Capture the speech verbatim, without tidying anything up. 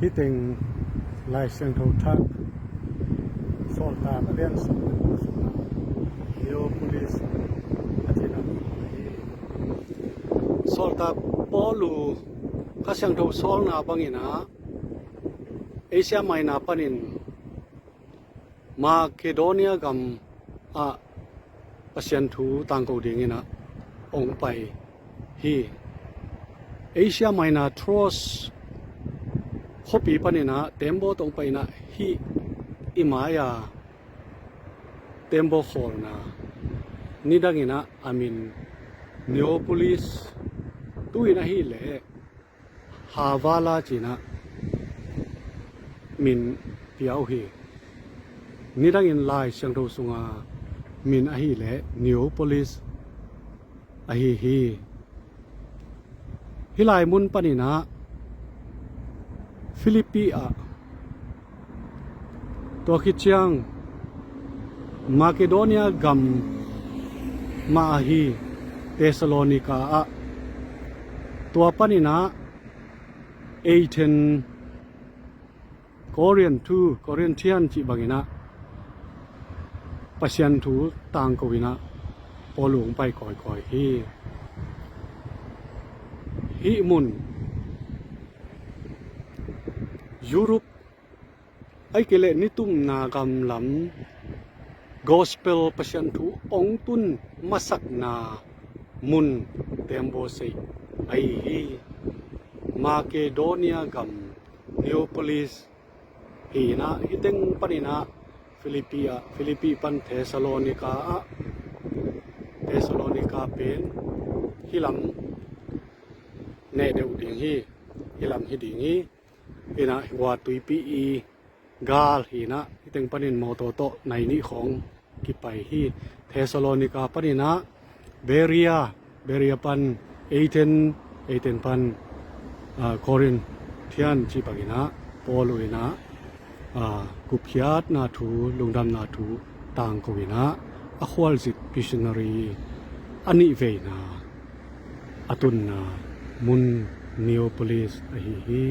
Hih teng Lai Siangtho Thak Sawltak a lian sawm le kua sungah Neapolis a cihna hi. Sawltak Paul uh Kha Siangtho sawlna bangin ah Asia Minor panin Macedonia gam ah Pasian thu tangko dingin ah hong pai hi. Asia Minor Troas khuapi panin ah tembaw tawh hong pai in ah hih i mai-a tembaw khawlna nidangin ah a min Neapolis, tu-in ahih leh Havala ci-in ah min pia uh hi. Nidangin Lai Siangtho sunga min ahih leh Neapolis ahi hi. Hih lai mun panin ah Philippi ah, tua khit ciang Macedonia gam mah ahi Thessalonica ah, tua panin ah Athens, Corinth, Corinthian cih bangin ah Pasian thu tangko in ah Paul uh hong pai kawikawi hi. Hih mun Europe, ahih kei leh nitumna gam lam gospel Pasian thu hong tun masakna mun tembaw sei ahi hi. Macedonia gam Neapolis hi in ah, hih teng panin ah Philippi ah, Philippi pan Thessalonica ah, Thessalonica pen hih lam neh deuh ding hi, hih lam hi ding hi. Hih in ah hua tuipi i gal hi in ah, hih teng panin mawtaw tawh nai nih khawng kipai hi. Thessalonica panin ah Berea, Berea pan Athens, Athens pan, ah, Corinthian cih bangin ah Paul uh in ah, ah, gupkhiatna thu, lungdamna thu tangko in ah a khualzin missionary a nih veina a tunna mun Neapolis ahi hi.